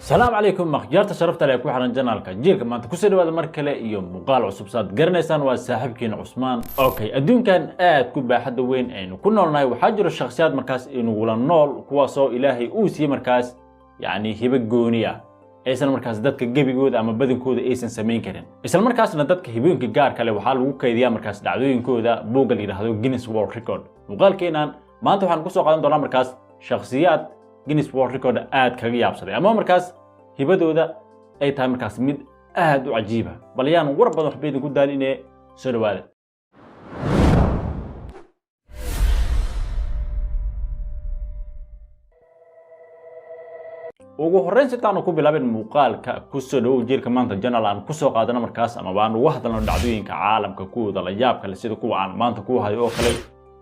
Salaamu calaykum, akhyaarta sharafta leh ee ku xiran channelka Jiilka Maanta. Kusoo dhawaada mar kale iyo muuqaal cusub. Saad garanaysaan, waa saaxiibkiina Cusmaan. Okay, adduunkan aad ku baaxadda weyn aynu ku noolnahay, waxaa jiro shakhsiyaad markaas inugula nool, kuwaasoo Ilaahay uu siiyey markaas yacni hibo gooni ah aysan markaas dadka gebigooda ama badankooda aysan samayn karin. Isla markaasna dadka hibooyinka gaarka leh waxaa lagu kaydiyaa markaas dhacdooyinkooda buugga la yidhaahdo Guinness World Record. Muuqaalkeenan maanta waxaan kusoo qaadan doonaa markaas shakhsiyaad Guinness World Record aad kaga yaabsaday, ama markaas hibadooda ay tahay markaas mid aad u cajiiba. Bal yaan war badan waxba idinku daaline, soo dhawaada. Ugu horreyn, sidaanu ku bilaabin muuqaalka, kusoo dhawow Jiilka Maanta channel aan kusoo qaadano markaas ama baan uga hadalno dhacdooyinka caalamka kuwooda la yaab kale, sida kuwa aan maanta ku hayo oo kale.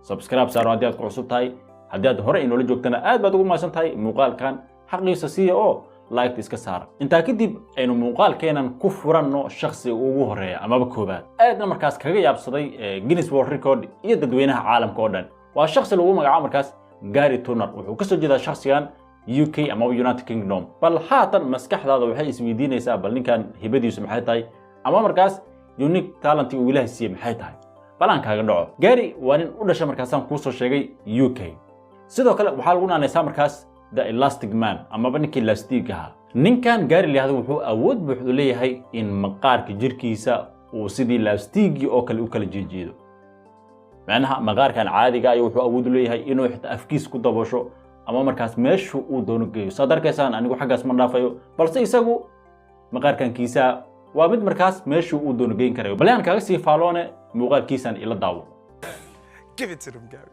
Subscribe saaro haddii aad ku cusub tahay. Haddii aad hore inoola joogtana, aad baad ugu mahadsan tahay. Muuqaalkan xaqiisa siiya oo like iska saara. Intaa kadib, aynu muuqaalkeenan ku furanno shakhsiga ugu horeeya amaba koobaad, aadna markaas kaga yaabsaday Guinness World Record iyo dadweynaha caalamka oo dhan. Waa shakhsi lagu magacaabo markaas Gary Turner. Wuxuu kasoo jeedaa shakhsigan UK amaba United Kingdom. Bal haatan maskaxdaada waxay isweydiinaysaa, bal ninkan hibadiisu maxay tahay, ama markaas unique talent uu Ilaahay siiyey maxay tahay? Bal aan kaaga dhaco. Gary waa nin u dhashay markaasaan kuusoo sheegay UK. Sidoo kale waxaa lagu naanaysaa markaas The Elastic Man, amaba ninkii lastig ahaa. Ninkan Gary la yihahdo wuxuu awood buuxdu leeyahay in maqaarka jirkiisa uu sidii laastigii oo kale u kala jeejeedo. Macnaha, maqaarkan caadiga ayo wuxuu awood u leeyahay inuu xitaa afkiis ku daboosho ama markaas meeshu uu doono geeyo. Saad arkaysaan, anigu xaggaas ma dhaafayo, balse isagu maqaarkankiisa waa mid markaas meeshu uu doono geyn karayo. Bale aan kaaga sii faaloone, muuqaalkiisan ila daawo. Give it to them, Gary.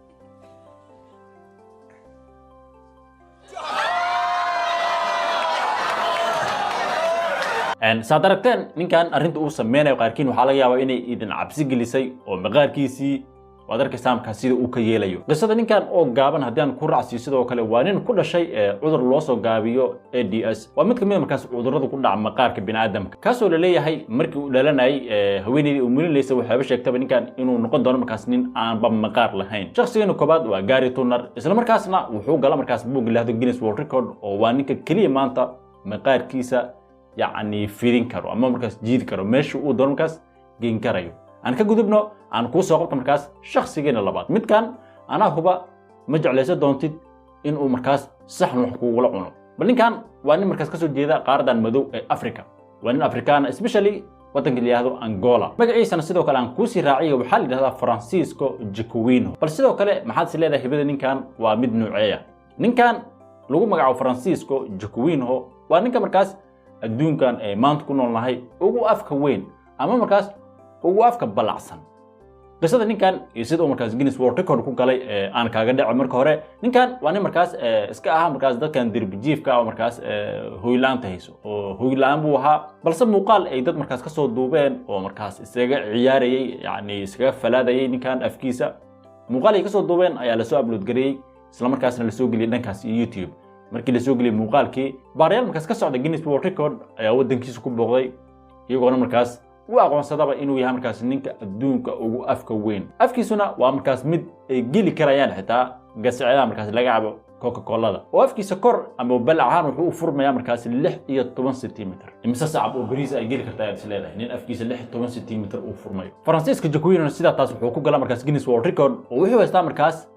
Saad aragteen, ninkan arrinta uu sameynayo qaarkiin waxaa laga yaabaa inay idin cabsi gelisay, oo maqaarkiisii waad arkaysaa markaas sida uu ka yeelayo. Qisada ninkan oo gaaban haddii aan ku raacsiiyo, sidoo kale waa nin ku dhashay cudur loo soo gaabiyo ADS. Waa mid ka mid a markaas cudurrada ku dhaca maqaarka bini'aadamka, kaasoo la leeyahay markii uu dhalanayay, haweeneydii uu mulinaysa waxyaaba sheegtaba ninkan inuu noqon doono markaas nin aanba maqaar lahayn. Shakhsigana koobaad waa Gary Turner. Isla markaasna wuxuu gala markaas buug lahdo Guinness World Record, oo waa ninka keliya maanta maqaarkiisa yacni fidin karo ama markaas jiidi karo, meesha uu doono markaas geyn karayo. Aan ka gudubno, aan kuu soo qabto markaas shakhsigeena labaad. Midkan anaa huba ma jeclaysan doontid inuu markaas saxan wax kugula cuno. Bal ninkan waa nin markaas kasoo jeeda qaaradan madow ee Africa. Waa nin Afrikaana, especially waddanka la yihahdo Angola. Magaciisana sidoo kale aan kuusii raaciyo, waxaa la yidhahdaa Francisco Jaquino. Bal sidoo kale maxaad is leedahay, hibada ninkan waa mid nuuceeya? Ninkan lagu magacaabo Francisco Jaquino waa ninka markaas adduunkan ee maanta ku noolnahay ugu afka weyn ama markaas ugu afka balacsan. Qisada ninkan iyo sida uu markaas Guinness World Record ku galay aan kaaga dhaco. Marka hore, ninkan waa nin markaas iska ahaa markaas dadkan derbijiifka oo markaas hoylaanta hayso, oo hoylaan buu ahaa. Balse muuqaal ay dad markaas kasoo duubeen oo markaas isaga ciyaarayay, yacni iskaga falaadayay ninkan afkiisa, muuqaal ay kasoo duubeen ayaa lasoo upload gareeyey, isla markaasna lasoo geliyey dhankaas iyo YouTube. Markii lasoo geliyey muuqaalkii, baarayaal markaas ka socda Guinness World Record ayaa waddankiisa ku booqday, iyagoona markaas u aqoonsadaba inuu yahay markaas ninka adduunka ugu afka weyn. Afkiisuna waa markaas mid ay geli karayaan xitaa gasacadaha markaas laga cabo Coca Colada, oo afkiisa kor ama balac ahaan wuxuu u furmayaa markaas 16 centimeter. Imise sacab oo bariis ay geli kartaa ayaad is leedahay nin afkiisa 16 centimeter uu furmayo? Francisco Jaquino sidaa taas wuxuu ku galaa markaas Guinness World Record, oo wuxuu haystaa markaas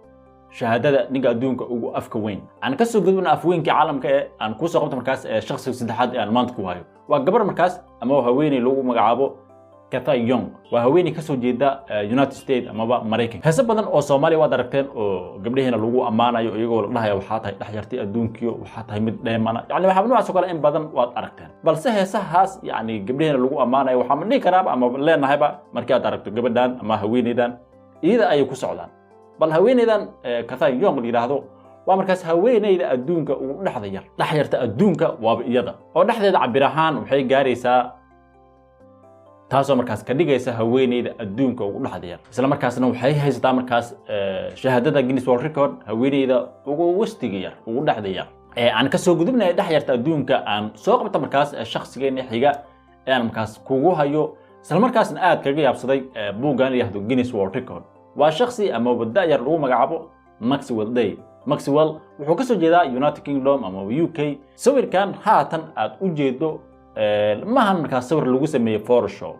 shahaadada ninka adduunka ugu afka weyn. Aan kasoo gudbina afweynkii caalamka ee aan kusoo qabto markaas shakhsiga saddexaad ee aan maanta ku hayo. Waa gabar markaas ama haweeney lagu magacaabo Katha Young. Waa haweeney kasoo jeeda United States amaba Maraykanka. Heese badan oo Soomaaliya waad aragteen oo gabdhaheena lagu ammaanayo, iyagoo la dhahaya waxaa tahay dhexyartay adduunkiyo, waxaa tahay mid dheemana, yacni waxaaba noocaas oo kale in badan waad aragteen. Balse heesahaas yacni gabdhaheena lagu ammaanayo, waxaa ma dhihi karaaba ama leenahayba markii aad aragto gabadhan ama haweeneydan, iyada ayay ku socdaan. Bal haweeneydan Katha Young la yidhaahdo waa markaas haweeneyda adduunka ugu dhexda yar. Dhexyarta adduunka waaba iyada, oo dhexdeeda cabir ahaan waxay gaaraysaa, taasoo markaas ka dhigaysa haweeneyda adduunka ugu dhexda yar. Isla markaasna waxay haysataa markaas shahaadada Guinness World Record, haweeneyda ugu wastiga yar, ugu dhexda yar. Aan kasoo gudubnaya dhex yarta adduunka, aan soo qabta markaas shakhsigeena xiga ee aan markaas kugu hayo, isla markaasna aad kaga yaabsaday buuggan la yihahdo Guinness World Record. Waa shakhsi ama da-yar lagu magacaabo Maxwell Day. Maxwell wuxuu ka soo jeedaa United Kingdom ama UK. Sawirkan haatan aad u jeedo maahan markaas sawir lagu sameeyey Photoshop,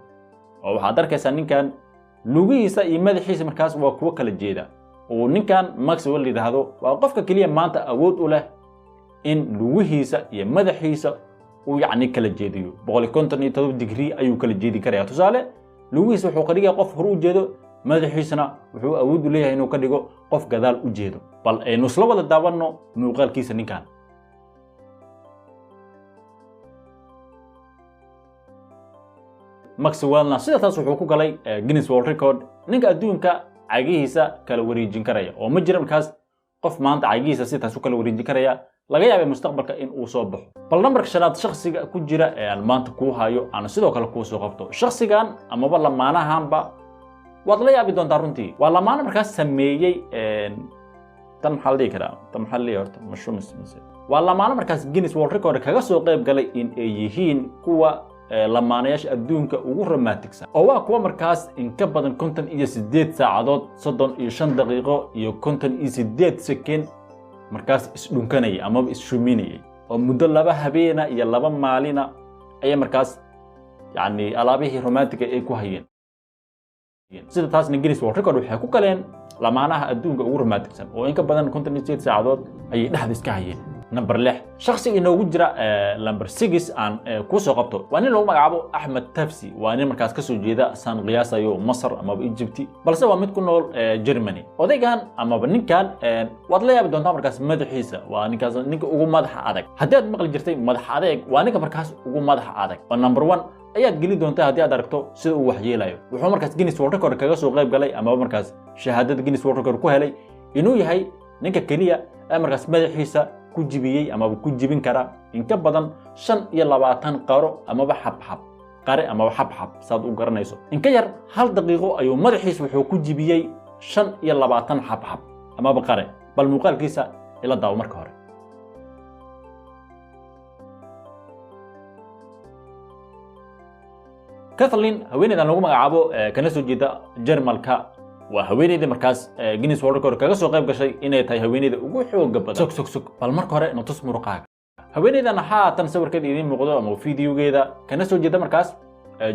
oo waxaad arkaysaa ninkan lugihiisa iyo madaxiisa markaas waa kuwo kala jeeda. Oo ninkan Maxwell yidhaahdo waa qofka keliya maanta awood u leh in lugihiisa iyo madaxiisa uu yacni kala jeediyo. 157 digrii ayuu kala jeedi karaya. Tusaale, lugihiisa wuxuu ka dhigaya qof hor u jeedo, madaxiisana wuxuu awood u leeyahay inuu ka dhigo qof gadaal u jeedo. Bal aynu isla wada daawanno muuqaalkiisa ninkan. Maxwellna sida taas wuxuu ku galay Guinness World Record, ninka adduunka cagihiisa kala wareejin karaya, oo ma jira markaas qof maanta cagihiisa sidaas u kala wareejin karaya. Laga yaabay mustaqbalka in uu soo baxo. Bal nambarka shanaad shakhsiga ku jira ee aan maanta kuu hayo aan sidoo kale kuu soo qabto, shakhsigan amaba lamaanahanba waad la yaabi doontaa runtii. Waa lamaano markaas sameeyey tan maxaa la dhihi karaa, tan maxaa la dhihi horta, mashumis mise waa lamaano markaas Guinness World Record kaga soo qayb galay in ay yihiin kuwa lamaanayaasha adduunka ugu romanticsan, oo waa kuwa markaas in ka badan 58 saacadood, 35 daqiiqo iyo 58 second markaas isdhunkanayay amaba isshuminayay, oo muddo 2 habeena iyo 2 maalina ayay markaas yacni alaabihii romantiga ay ku hayeen. Sida taasna Guinness World Record waxay ku galeen lamaanaha adduunka ugu romanticsan, oo in ka badan 58 saacadood ayay dhexda iska hayeen. Number 6 shakhsiga inoogu jira, number 6 aan ku soo qabto waa nin lagu magacaabo Axmed Tafsi. Waa nin markaas ka soo jeeda saan qiyaasayo Masar amaba Egypt, balse waa mid ku nool Germany. Odaygan amaba ninkan waad la yaabi doontaa markaas madaxiisa. Waa ninkaas ninka ugu madaxa adag. Haddii aad maqli jirtay madax adeeg, waa ninka markaas ugu madaxa adag, oo number 1 ayaad geli doontaa haddii aad aragto sida uu waxyeelayo. Wuxuu markaas Guinness World Record kaga soo qayb galay amaba markaas shahaadada Guinness World Record ku helay inuu yahay ninka keliya ee markaas madaxiisa ku jibiyey amaba ku jibin kara in ka badan 25 qaro amaba xabxab, qare amaba xabxab saad u garanayso. In ka yar 1 daqiiqo ayuu madaxiisa wuxuu ku jibiyey 25 xabxab amaba qare. Bal muuqaalkiisa ila daawo marka hore. Kathleen, haweeneydan lagu magacaabo kana soo jeeda Jarmalka, waa haweeneyda markaas Guinness World Record kaga soo qayb gashay inay tahay haweeneyda ugu xoogga badan. Sog sog sog, bal marka hore natus muruqaaga. Haweeneydan haatan sawirkeeda idiin muuqdo ama fiidiyogeeda kana soo jeeda markaas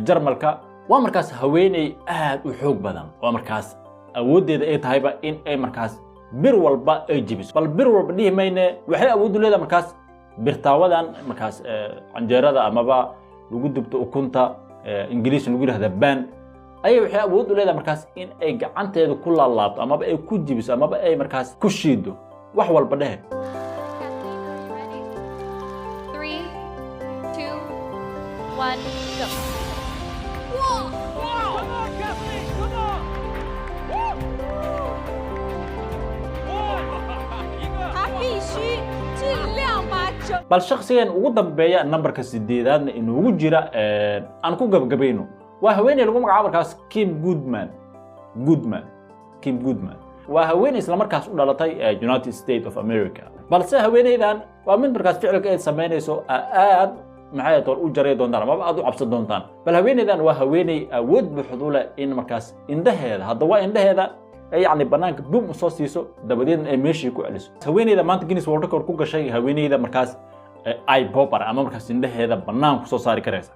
Jarmalka, waa markaas haweeney aad u xoog badan, waa markaas awooddeeda ay tahayba in ay markaas bir walba ay jebiso. Bal bir walba dhihi mayne, waxay awood u leedahay markaas birtaawadan markaas canjeerada amaba lagu dubto ukunta, Ingiriis lagu yidhahda ban, ayay waxay awood u leedahay markaas in ay gacanteeda ku laalaabto amaba ay ku jibiso amaba ay markaas ku shiido wax walba dhehe. 3, 2, 1, go. Come on, Kathleen, come on! 他必须尽量把整 Bal shakhsigan ugu dambeeya nambarka 8aadna inuugu jira aan ku gabagabayno waa haweeney lagu magacaabo markaas Kim Goodman. Goodman, Kim Goodman waa haweeney isla markaas u dhalatay United States of America, balse haweeneydan waa mid markaas ficilka ay samaynayso aad maxay tool u jaray doontaan amaba aad u cabsan doontaan. Bal haweeneydan waa haweeney awood buuxda u leh in markaas indhaheeda, hadda waa indhaheeda, ay yacni banaanka bum u soo siiso, dabadeedna ay meeshii ku celiso. Haweeneyda maanta Guinness World Record ku gashay haweeneyda markaas eye popper ama markaas indhaheeda bannaan ku soo saari karaysa,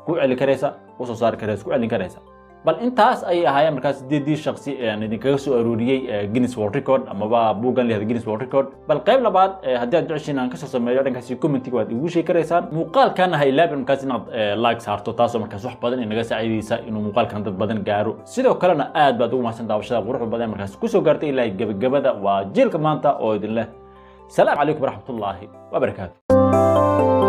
ku celi karaysa, ku soo saari karaysa, ku celin karaysa. Bal intaas ayay ahaayeen markaas 8dii shakhsi ee aan idinkaga soo arooriyey Guinness World Record amaba buuggan la yihahdo Guinness World Record. Bal qayb labaad haddii aad jeceshiin aan kasoo sameeyo dhankaasi commentiga waad igu sheegi karaysaan. Muuqaalkana ha ilaabin markaas inaad like saarto, taasoo markaas wax badan inaga saacidaysa inuu muuqaalkan dad badan gaaro. Sidoo kalena aad baad ugu mahadsan daawashada quruxda badan markaas kusoo gaartay ilaa gabagabada. Waa jiilka maanta oo idin leh salaam calaykum waraxmatullaahi wabarakaatu.